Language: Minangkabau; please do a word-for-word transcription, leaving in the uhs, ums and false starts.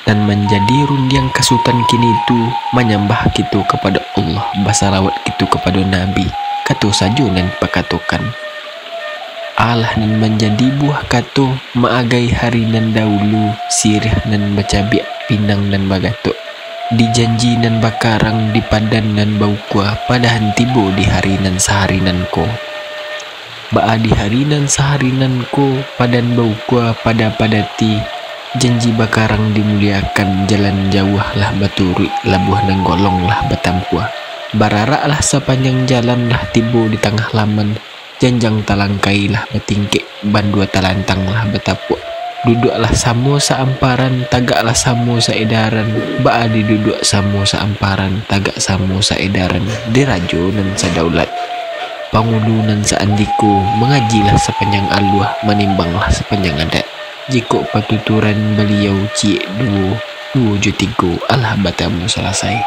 Nan manjadi rundiang ka Sutan kini tu, manyambah kito kapado Allah, basalawat kito kapado Nabi, kato sajo nan dipakatokan. Alah nan manjadi buah kato, maagai hari nan daulu, siriah nan bacabiak, pinang nan bagatok, dijanji nan bakarang, dipadan nan baukua, padahan tibo di hari nan sahari nan ko. Baa di hari nan sahari nan ko, padan baukua, pada padati, janji bakarang dimuliakan, jalan jauah lah baturuik, labuah nan golong lah batampuah. Bararak lah sapanjang jalan, lah tibo di tangah laman, janjang talangkai lah batingkek, bandua talantang lah batapuak. Duduaklah samo saamparan, tagaklah samo saedaran, baa di duduak samo saamparan, tagak samo saedaran, di rajo nan sadaulat, pangulu nan saandiko, mangajilah sapanjang aluah, manimbanglah sapanjang adat. Jikok patuturan baliau ciek duo, duo jo tigo, alah batamu salasai.